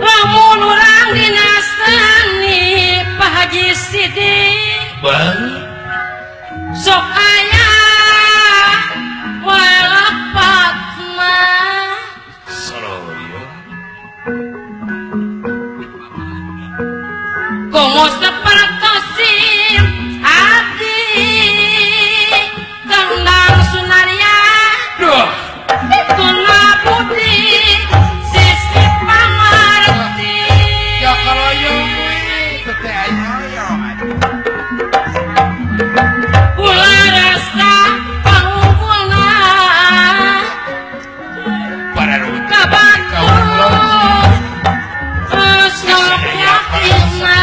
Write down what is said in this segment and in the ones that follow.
Lamun urang dinasani Pak Haji Sidik sok aya walepatna Soroyo komo sapertosim abdi Kendang Sunarya Duh Tuna Budi sisi pamarti Ya kalau teh ayo Kula rasa pangunggulna para rutin kabatur sok yakinna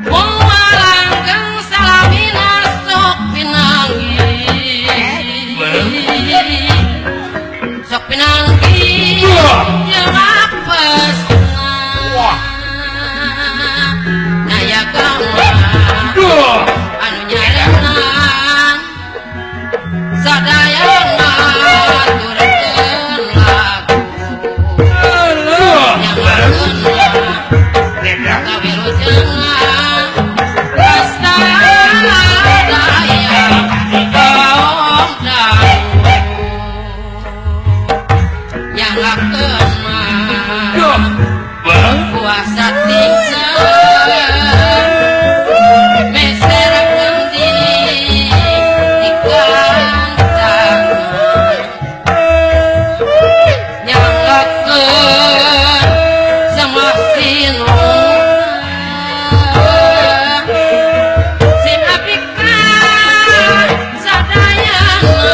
moal langgeng salamina sok pinanggih sok pinanggih jeung apesna nayagama Duh anu nyarengan sadayana aturkeun lagu Ledang kawilujengan sadaya kaum dalu nyalakeun mah Duh Bang kuasa tinggal meserkeun diri dikancang nyalakeun semah sinuna sim abika sadayana.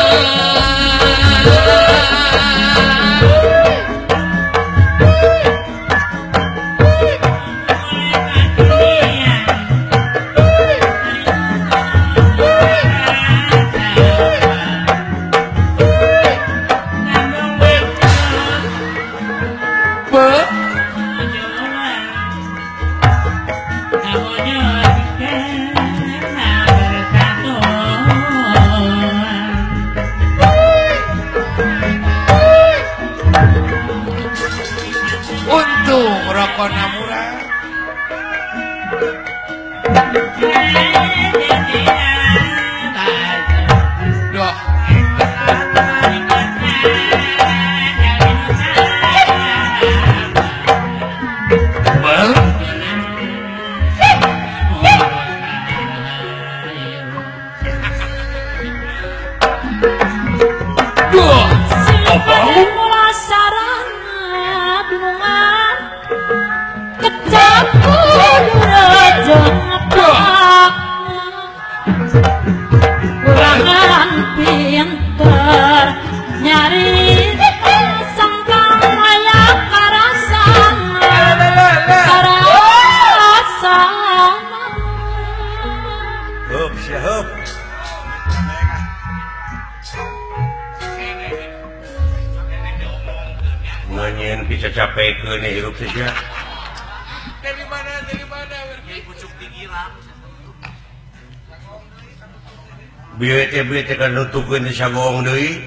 Untung rokona murah. Duh. Bang Duh Obong Mula sarana dunungan kecampur rejo ngepak kurangan pinter nyari sangkang maya karasana karasana. Hup sia hup Nganyen bisa capekeun hirup teh sia. Dari mana? Dari mana? Bieu teh kan nutukeun teh sagoong deui.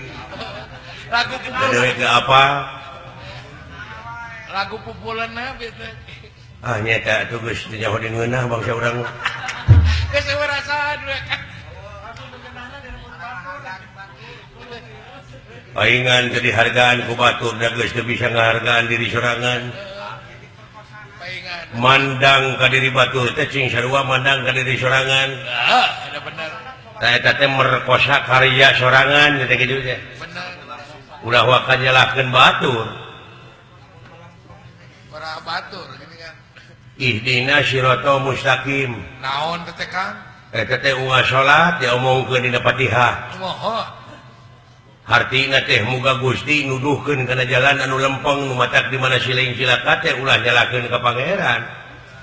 Lagu pupulan. Deui ke apa? Lagu pupulanna bieu teh. Ah nya eta atuh geus teu nyaho di ngeunah bangsa urang. Geus eueuh rasaan we. Paingan teu dihargaan ku batur da geus teu bisa ngahargaan diri sorangan. Paingan. Mandang ka diri batur teh cing sarua mandang ka diri sorangan. Ah, ada bener. Tah eta teh merkosa karya sorangan teh kitu teh. Bener. Ulah waka nyalahkeun batur. Para batur gini kan. Ihdina siratal mustaqim. Naon teh Kang? Eta teh unggal salat diomongkeun dina Fatihah. Moho. Hartina teh muga Gusti nuduhkeun kana jalan anu lempeng nu matak di mana siling cilaka teh ulah nyalahkeun ka pangeran.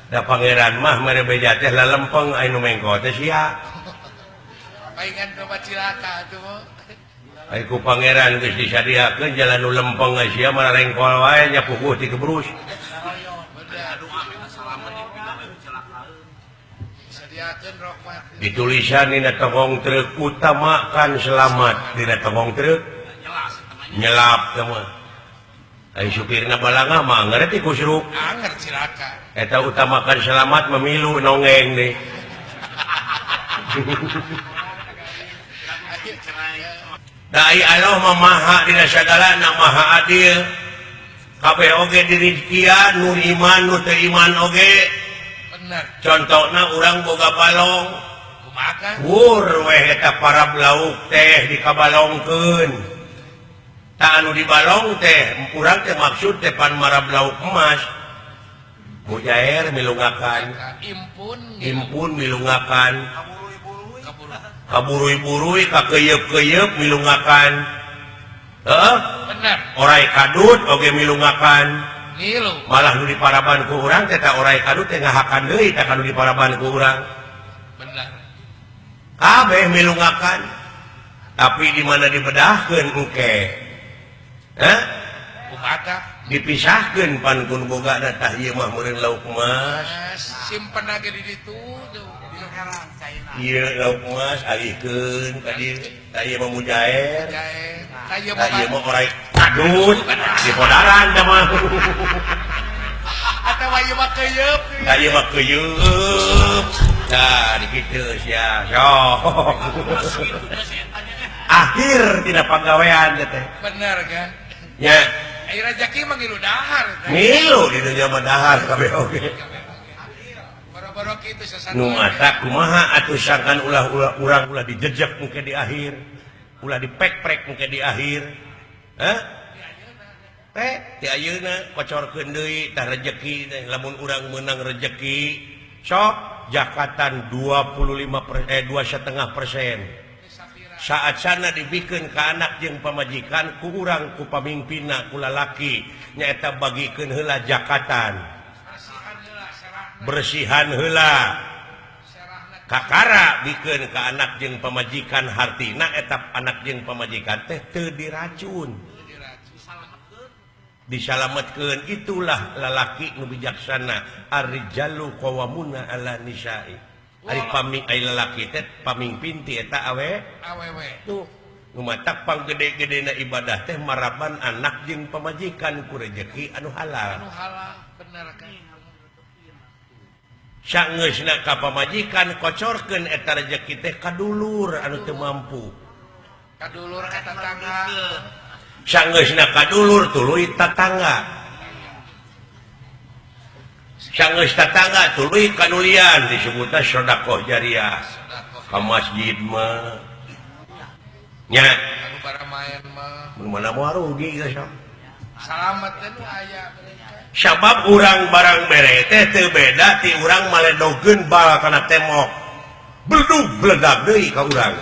Da pangeran mah mere beja teh lalempeng anu mengko teh sia. Paingan coba cilaka atuh mah. Ai ku pangeran geus disadiakeun jalan nu lempeng sia mah rengkol wae nya puguh ti kebrus. Ditulisan dina tongong truk utamakan selamat dina tongong truk nyelap teh mah. Ai supirna balangah mah ngerti kusruk. Anger cilaka. Eta utamakan selamat memilu nongeng deh. Dai Allah mah maha dina sagalana maha adil. Kabeh oge dirizkian nu iman nu teu iman oge. Bener. Contona urang boga balong. Kumaha? Wur weh eta para lauk teh dikabalongkeun. Tah anu dibalong teh urang teh maksud teh pan marab lauk emas. Mujair milungakan. Impun impun milungakan. Kaburui-burui kakeyeup-keyeup milungakan. Heeh? Bener. Orai kadut oge milungakan. Ngilu. Malah nu diparaban ku urang teh ta orai kadut teh ngahakan deui tah kanu diparaban ku urang. Bener. Kabeh milungakan. Tapi di mana dibedahkeun engke? Hah? Kumaha? Dipisahkeun pan kun bogana tah ieu mah meureun lauk emas. Simpen age di ditu. Ieu lauk emas alihkeun ka dieu. Tah ieu mah mujair. Tah ieu mah orai kadut di podaran tah mah. Atawa ieu mah keuyeub. Tah ieu mah keuyeub. Tah dikitu sia. Sok. Akhir tina pagawean teh. Bener kan? Nya. Ai rejeki mah ngilu dahar. Ngilu di dunya mah dahar kabeh oge. Boro-boro kitu sasatu. Nu mata kumaha atuh sangkan ulah-ulah urang ulah dijejek engke di akhir. Ulah dipek-prek engke di akhir. Hah? Teh ti ayeuna kocorkeun deui tah rejeki teh lamun urang meunang rejeki sok jakatan 25% 2,5%. Saat sana dibikeun ka anak jeung pamajikan ku urang ku pamimpinna ku lalaki nyaeta bagikeun heula jakatan. Bersihan heula. Kakara bikeun ka anak jeung pamajikan hartina eta anak jeung pamajikan teh teu diracun. Disalametkeun itulah lalaki nu bijaksana ar-rijalu qawwamuna 'ala nisa'i. Ari paming ai lalaki teh pamimpin ti eta awe awewe. Tuh nu matak panggede-gedena ibadah teh maraban anak jeung pamajikan ku rejeki anu halal. Anu halal bener kan. Sangeusna ka pamajikan kocorkeun eta rejeki teh ka dulur anu teu mampu. Ka dulur ka tetangga. Sangeusna ka dulur tuluy tatangga. Sangeus tatangga tuluy kanulian disebutna sedekah jariah. Ka masjid mah nya anu baramaen mah mun mana moal rugi geus. Salamet teh nu aya. Sabab urang barang mere teh teu beda ti urang maledogeun bal kana tembok. Beldug bledag deui ka urang.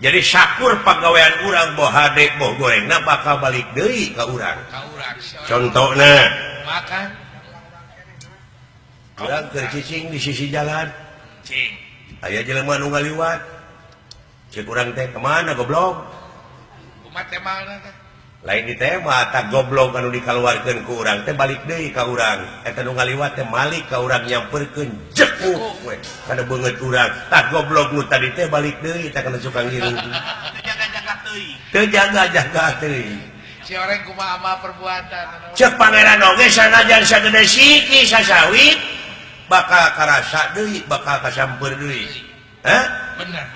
Jadi sakur pagawean urang boh hade boh gorengna bakal balik deui ka urang. Contona makan urang keur cicing di sisi jalan. Cing. Aya jelema nu ngaliwat. Ceuk urang teh kemana goblok? Kumaha temalna teh? Lain di tema tak goblok anu dikaluarkeun ku urang teh balik deui ka urang. Eta nu ngaliwat teh malik ka urang nyamperkeun jekuk we kana beungeut urang. Tah goblok nu tadi teh balik deui tah kana cukang ngiring. Teu jaga-jaga teuing. Teu jaga-jaga teuing. Si orang kumaha amal perbuatan. Ceuk pangeran oge sanajan sagede siki sasawit bakal karasa deui, bakal kasamper deui. Hah? Bener.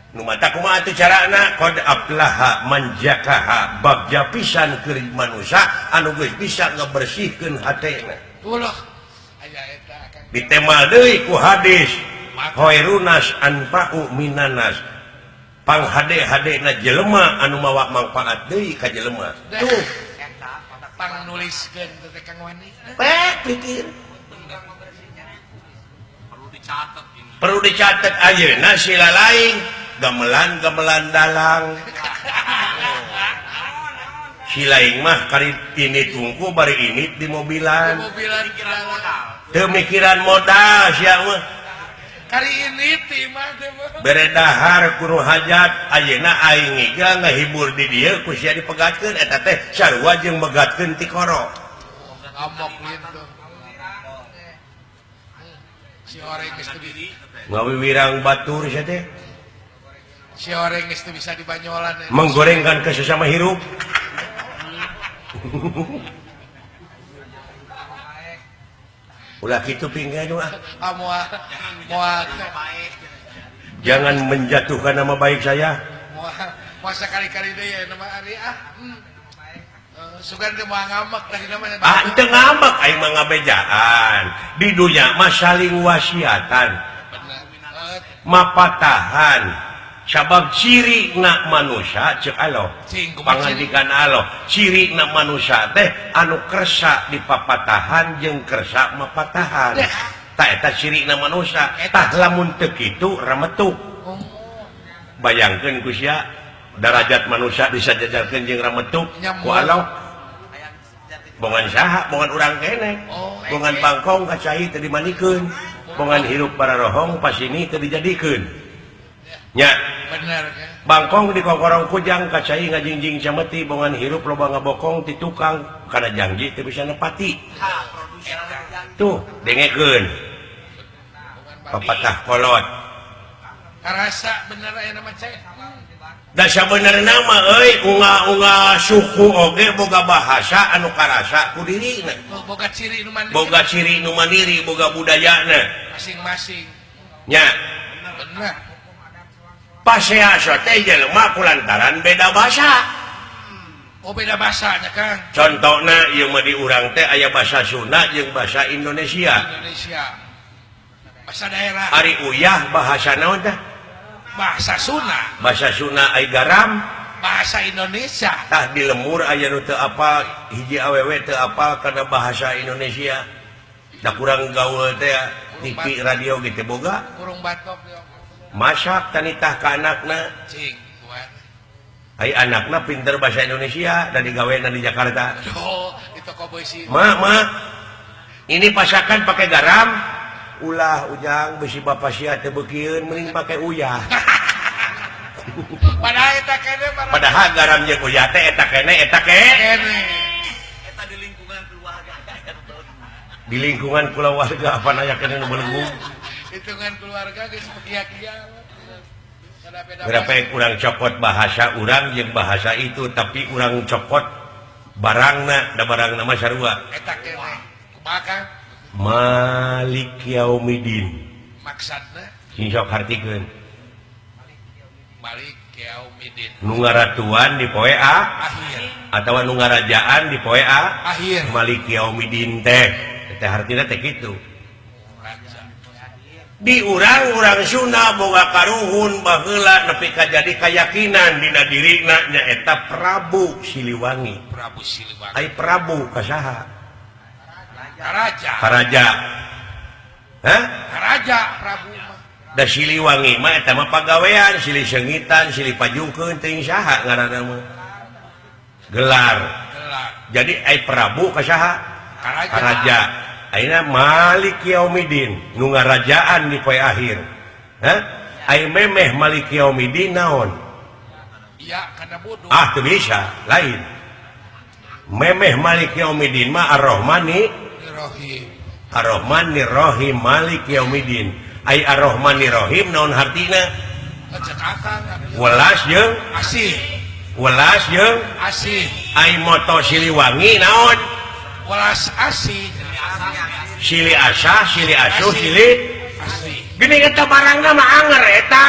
Nu mata kumaha atuh carana qad aflaha man zakaha bagja pisan keur manusia anu geus bisa ngabersihkeun hatena. Ulah aya eta akan ditemal deui ku hadis khairunas anfa'u minanas. Pang hade-hadena jelema anu mawa mangfaat deui ka jelema. Tuh eta pang nuliskeun teh Kang Wani. Pek pikir. Perlu dicatat ini. Perlu dicatat ayeuna sila lain gamelan-gamelan dalang. Si lain mah kari ini tungku bari ini di mobilan. Mobilan Teu mikiran modal sia mah. Kari ini ti mah teh mah. Bere dahar ku nu hajat ayeuna aing iga ngahibur di dieu ku sia dipegatkeun eta teh sarua jeung megatkeun tikoro. Amok gitu. Si oreng geus teu ngawiwirang batur sia teh. Si oreng geus teu bisa dibanyolan. Menggorengkan ke sesama hirup. Ulah kitu pinggan ah. Ah moal moal Jangan menjatuhkan nama baik saya. Moal moal sakali-kali deui ya nama ari ah. Sugan teh moal ngamek tadi namanya. Ah teu ngamek aing mah ngabejaan. Di dunya mah saling wasiatan. Bener. Mapatahan. Sabab ciri na manusia cek Allah pangandikan Allah ciri na manusia teh anu kersa dipapatahan jeung kersa mapatahan tah eta ciri na manusia tah lamun teu kitu rametuk. Bayangkeun ku sia darajat manusia bisa jajarkeun jeung rametuk ku Allah bongan saha bongan urang keneh bongan bangkong ka cai teu dimanikeun bongan hirup pararohong pasini teu dijadikeun nya. Bener kan? Bangkong di kokorong kujang kacai ngajingjing cameti bongan hirup loba ngabokong ti tukang kana janji teu bisa nepati. Tuh dengekeun. Papatah kolot. Karasa bener aya nama cai. Da sabenerna mah euy unga-unga suku oge boga bahasa anu karasa ku dirina. Boga ciri nu mandiri. Boga ciri nu mandiri, boga budayana masing-masing. Nya. Bener. Pasea teh jelema kulantaran beda bahasa. Oh beda bahasanya Kang. Contohna ieu mah di urang teh aya bahasa Sunda jeung bahasa Indonesia. Indonesia. Bahasa daerah. Ari uyah bahasa naon teh? Bahasa Sunda. Bahasa Sunda ai garam bahasa Indonesia. Tah di lemur aya nu teu apal hiji awewe teu apal kana bahasa Indonesia. Da kurang gaul teh TV radio gitu boga. Kurung batok dia. Masak tanitah ka anakna. Cing, ai anakna pinter bahasa Indonesia dan digawena di Jakarta. Oh, di toko besi. Ma, ma. Ini pasakan pakai garam. Ulah ujang besi bapak sia teu beukieun mending pakai uyah. Padahal eta kene padahal garam jeung uyah teh eta kene eta kene. Eta di lingkungan keluarga. Di lingkungan keluarga apa aya kene nu belenggu. Hitungan keluarga geus pekia-kia. Berapa kurang cokot bahasa urang jeung bahasa itu tapi urang cokot barangna da barangna mah sarua. Eta kene. Kumaha Kang? Malik Yaumidin. Maksudna? Sing sok hartikeun. Malik Yaumidin. Nu ngaratuan di poe akhir atawa nu ngarajaan di poe akhir. Malik Yaumidin teh. Teh hartina teh kitu. Di urang-urang Sunda boga karuhun baheula nepi ka jadi kayakinan dina dirina nyaeta Prabu Siliwangi. Prabu Siliwangi. Ai Prabu ka saha? Karaja. Karaja. Hah? Karaja Prabu mah. Da Siliwangi mah eta mah pagawean, silih seungitan, silih pajungkeun teuing saha ngaranna mah. Gelar. Gelar. Jadi ai Prabu ka saha? Karaja. Karaja. Ayeuna Malik Yaumidin nu ngarajaan di poe akhir. Hah? Ai memeh Malik Yaumidin naon? Iya, kana bodoh. Ah, teu bisa, lain. Memeh Malik Yaumidin mah Ar-Rahmani Rahim. Ar-Rahmani Rahim Malik Yaumidin. Ai Ar-Rahmani Rahim naon hartina? Cek akang. Welas jeung asih. Welas jeung asih. Ai moto Siliwangi naon? Welas asih. Sili asah, sili asuh, sili asih. Gini eta barangna mah anger eta.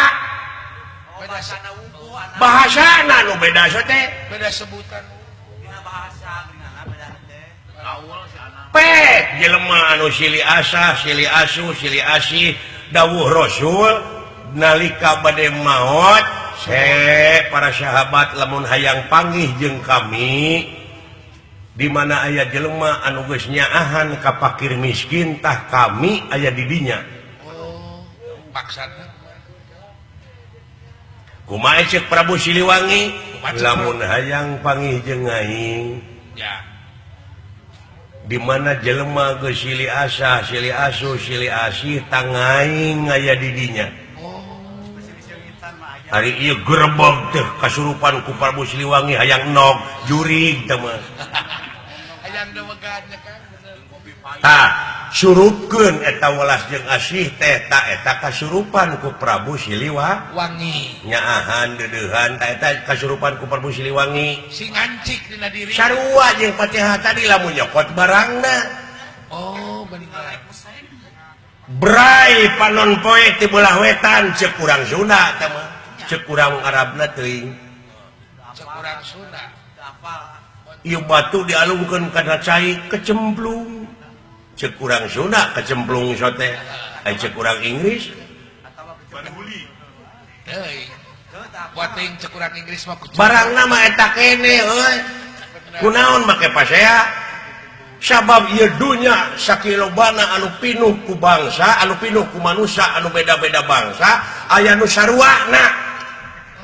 Bahasana nu beda teh. Beda sebutan. Dina bahasa geuningan beda teh. Pek jelema anu sili asah, sili asuh, sili asih dawuh Rasul nalika bade maot, para sahabat lamun hayang panggih jeung kami di mana aya jelema anu geus nyaahan ka fakir miskin tah kami aya di dinya. Oh, maksudna kumaha ceuk Prabu Siliwangi lamun hayang panggih jeung aing ya. Di mana jelema geus silih asah, silih asuh, silih asih tangaing aya di dinya. Ari ieu gerebog teh kasurupan ku Prabu Siliwangi hayang nog jurig teh mah. Hayang dewegan nya Kang. Tah, surupkeun eta welas jeung asih teh ta eta kasurupan ku Prabu Siliwangi. Nyaahan deudeuhan ta eta kasurupan ku Prabu Siliwangi. Sing ngancik dina diri. Sarua jeung Fatihah tadi lamun nyokot barangna. Oh, bener. Bray panon poe ti belah wetan ceuk urang Sunda teh mah. Ceuk urang Arabna teuing. Ceuk urang Sunda. Ieu batu dialungkeun kana cai kecemplung. Ceuk urang Sunda kecemplung sote. Ai ceuk urang Inggris baruli. Teuing. Buat teuing ceuk urang Inggris mah barangna mah eta kene euy. Kunaon make pasea? Sabab ieu dunya sakilobana anu pinuh ku bangsa, anu pinuh ku manusia, anu beda-beda bangsa, aya nu saruana.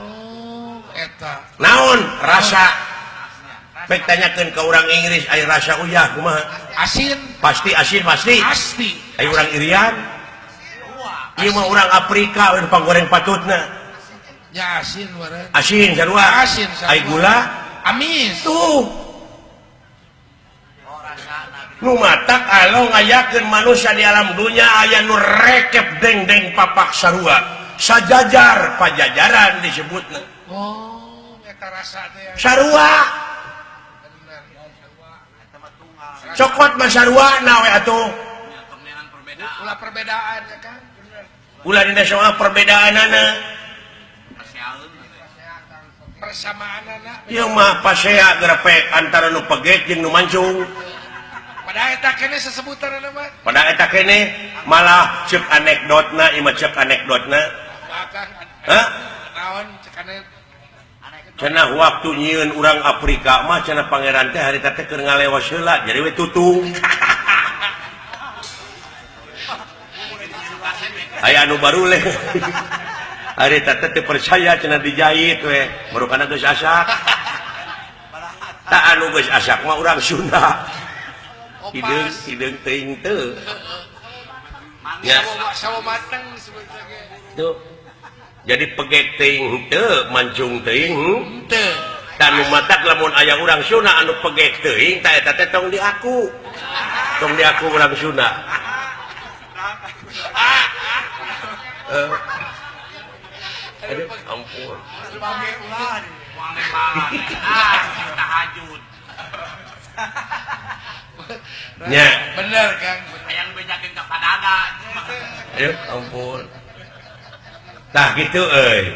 Oh, eta. Naon rasa? Pek tanyakeun ka urang Inggris aya rasa uyah kumaha? Asin. Pasti asin pasti. Pasti. Aya urang Irian. Ieu mah urang Afrika we panggoreng patutna. Ya asin wareuh. Asin sarua. Asin sarua. Ai gula amis. Tuh. Nu matak alo ngayakeun manusia di alam dunya aya nu rekep dengdeng papak sarua sajajar pajajaran disebutna. Oh, eta rasa teh sarua. Cokot mah sarua na we atuh. Ulah perbedaan ya kan. Ulah dina soal perbedaanana. Persamaanana. Ieu mah pasea grepek antara nu pegek jeung nu mancung. Pada eta kene sesebutan mah. Pada eta kene malah ceuk anekdotna, ieu mah ceuk anekdotna. Hah? Naon ceuk anekdot? Cenah waktu nyieun urang Afrika mah cenah pangeran teh harita teh keur ngalewas heula jadi we tutung. Aya anu baruleh. Harita teh teu percaya cenah dijahit we, barukana geus asak. Tah anu geus asak mah urang Sunda. Hideung hideung teuing teu. Ya. Sawo mateng disebutna ge. Tuh. Jadi pegek teuing teu, mancung teuing teu. Dan nu matak lamun aya urang Sunda anu pegek teuing tah eta teh tong diaku. Tong diaku urang Sunda. Aduh, ampun. Tahajud. Nya. Bener Kang. Hayang bejakeun ka padada. Aduh, ampun. Tah gitu euy.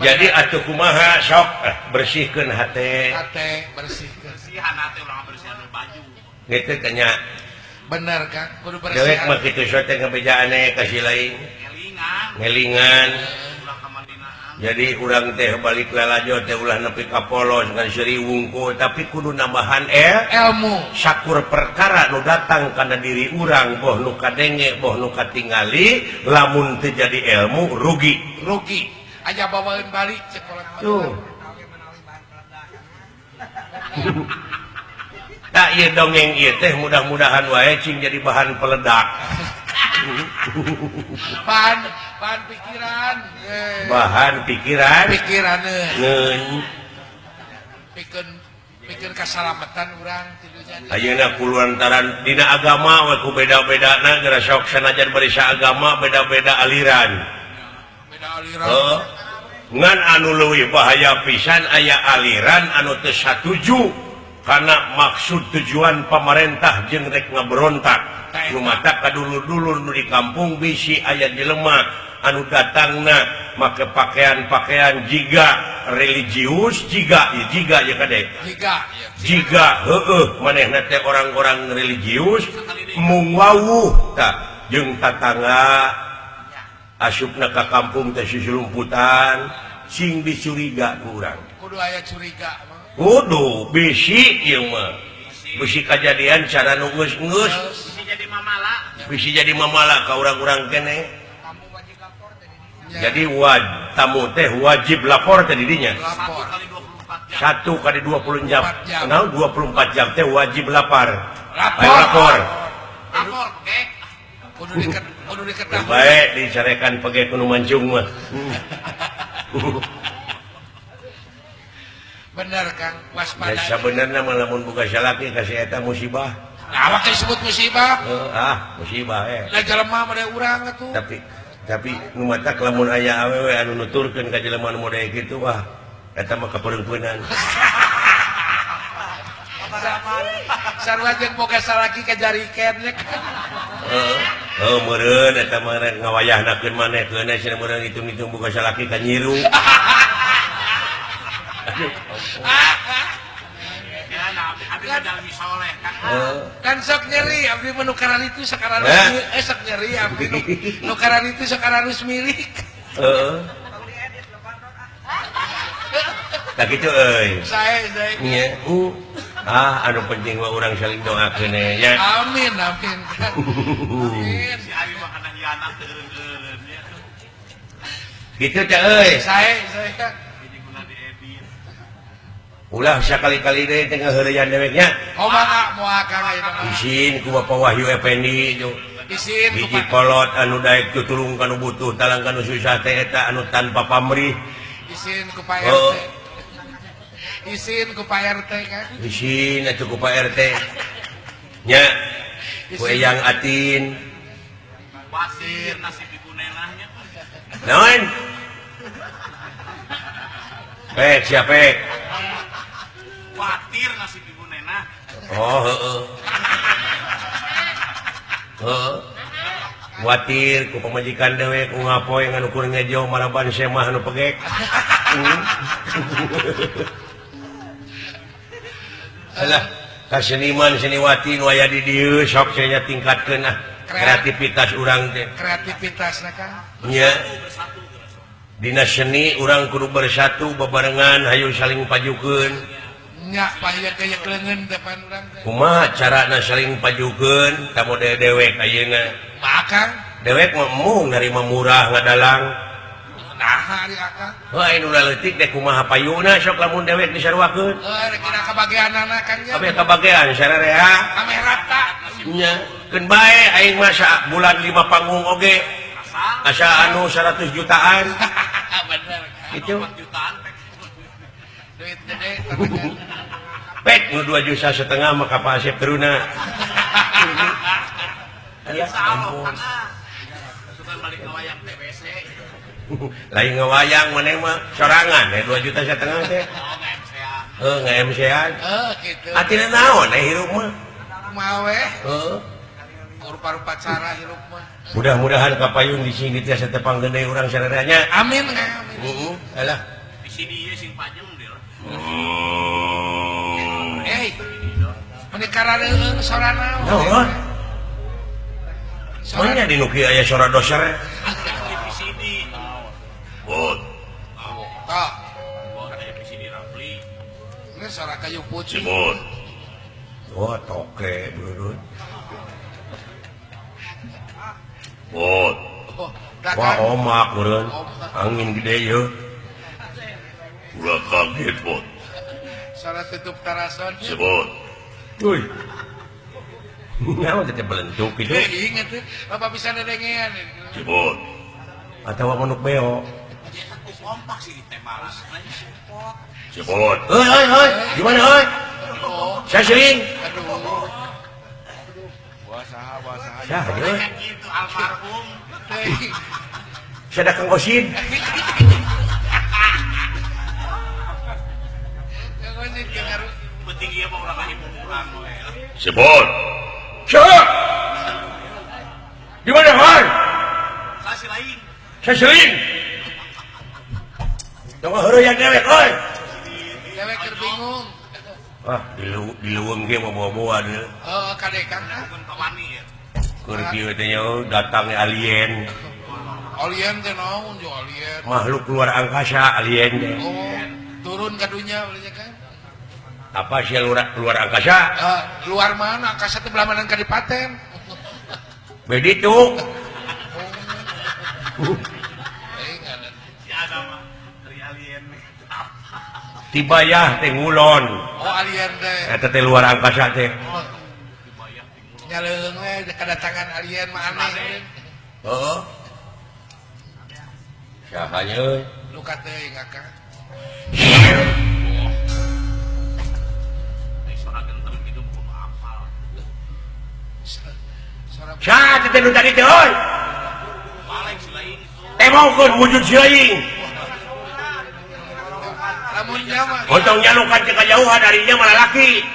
Jadi atuh kumaha sok bersihkeun hate. Hate bersihkeun. Bersihan hate urang bersihan baju. Gitu tanya. Bener Kang, kudu bersihan. Dewek mah kitu sok teh ngabejaane ka si lain. Ngelingan. Ngelingan. Jadi urang teh balik lalajo teh ulah nepi ka polos ngan seuri wungkul tapi kudu nambahan ilmu. Sakur perkara nu datang kana diri urang boh nu kadenge boh nu katingali lamun teu jadi ilmu rugi. Rugi. Aja bawaeun balik sekolah. Tuh. Tak ieu dongeng ieu teh mudah-mudahan wae cing jadi bahan peledak. Bahan pikiran. Bahan pikiran. Pikiran. Ngeun. Pikeun kasalamatan urang tidunya. Ayeuna kulantaran dina agama we ku beda-bedana geura sok sanajan bari saagama beda-beda aliran. Beda aliran. Heuh. Ngan anu leuwih bahaya pisan aya aliran anu teu satuju karena maksud tujuan pamarentah jeung rek ngaberontak. Nu matak kadulur-dulur nu di kampung bisi aya jelema anu datangna make pakaian-pakaian jiga religius jiga jiga ya kade jiga heueuh manehna teh orang-orang religius mung wawuh tah jeung tatangga asupna ka kampung teh susulumputan sing dicuriga ku urang kudu aya curiga kudu bisi ieu mah bisi kajadian cara nu geus-geus bisi jadi mamala bisi jadi mamala ka urang-urang keneh. Jadi tamu teh wajib lapor teh didinya. 1 1 kali 20 jam. Nah, 24 jam teh wajib lapar. Lapor. Lapor, pegek. Kudu diketahui. Baik dicarekan pegek kudu mancung mah. Bener Kang, waspada. Ya sabenerna mah lamun boga salaki ka si eta musibah. Nah, awak disebut musibah. Musibah eh. Lah jelema mah da urang atuh. Tapi nu matak lamun aya awewe anu nuturkeun ka jelema nu model kitu wah eta mah kapeureumpeunan. Sarua jeung boga salaki ka jariken nya kan. Heuh, meureun eta mah rek ngawayahnakeun maneh keun cenah meureun hitung-hitung boga salaki ka nyiru. Kan sok nyeri abdi mah nu kararitu sakararus sok nyeri abdi nu kararitu sakararus milik. Heeh. Tah kitu euy. Sae sae. Nya. Anu penting mah urang saling doakeun nya. Amin amin. Amin. Si abi mah kana hianat teu eureun-eureun nya. Kitu teh euy. Sae sae. Ulah sakali-kali deui teh ngaheureyan deweknya. Kumaha moal Kang ayeuna mah. Isin ku Bapak Wahyu Effendi itu. Isin ku hiji kolot anu daek tutulung kanu butuh talang kanu susah teh eta anu tanpa pamrih. Isin ku Pak RT. Isin ku Pak RT kan. Isin atuh ku Pak RT. Nya. Ku Eyang Atin. Wasir nasib ibu nenahnya. Naon? Pek siapa? Khawatir nasib ibu nenah. Oh, heeh. Heeh. Khawatir ku pamajikan dewek ku ngapoe nganu kur ngejo maraban semah anu pegek. Alah, ka seniman seniwati nu aya di dieu sok nya tingkatkeun ah kreativitas urang teh. Kreativitasna Kang. Nya. Dina seni urang kudu bersatu babarengan hayu saling pajukeun. Nya paya kaya leungeun depan urang teh. Kumaha carana saling pajukeun ka model dewek ayeuna? Akang dewek mah embung narima murah ngadalang. Naha ari akang? Heuh anu leutik teh kumaha payuna sok lamun dewek disaruakeun. Heuh rek kira kabageanana Kang nya. Kabeh kabagean sararea. Ameh rata. Nya keun bae aing mah bulan 5 panggung oge. Asa anu 100 jutaan. Bener Kang. Itu 4 jutaan pek. Duit gede pek nu 2,5 juta mah ka Pak Asep teruna. Insyaallah suka balik ngawayang TBC. Lain ngawayang maneh mah sorangan 2,5 juta teh. Heuh nge-MC-an. Heuh kitu. Atina naon hirup mah? Kumaha we? Heuh. Rupa-rupa cara hirup mah. Mudah-mudahan kapayun di sini tiasa tepang gede urang sararea. Amin amin. Heeh, alah. Di sini ieu sing panjang deui. Eh, meni karareueung sora naon? Naon? Mana di nu kieu aya sora doser? Di sini. Bot. Tah. Bot aya di sini Rafli. Ini sora kayu putih. Bot. Oh, toke burut. Bot. Wah, omak meureun. Angin gede yeuh. Ulah kaget, Bot. Sora tutup tarason. Sebot. Uy. Naon teh belentuk kitu? Ingat teh, bapak bisa nedengean. Sebot. Atawa manuk beo. Kompak sih teh malas. Sebot. Heuy heuy heuy, gimana heuy? Saya sering. Aduh. Wah saha wah saha. Saha deui? Kitu almarhum. Sada Kang Osin. Penting ieu mah urang ibu urang we. Sebot. Siapa? Di mana, Han? Saya lain. Saya sering. Tong heureuyang dewek euy. Dewek keur bingung. Ah, di leuweung ge bawa-bawa deui. Heeh, kade Kang. Kawani ya. Keur kieu teh nya datang alien. Alien teh naon jo alien? Makhluk luar angkasa alien teh. Oh, turun ka dunya beunya kan. Apa sih luar angkasa? Luar mana? Angkasa teh belah mana kadipaten. Begitu. Si ada mah dari alien. Tibayah teh ngulon. Oh alien teh. Eta teh luar angkasa teh. Oh. Nyaleung we kedatangan alien mah aneh. Heeh. Saha nya euy? Luka teuing Akang. Saha teh nu tadi teh euy? Teh wujud si aing. Lamun nya mah Untung nya nu ka kajauhan darinya malah laki.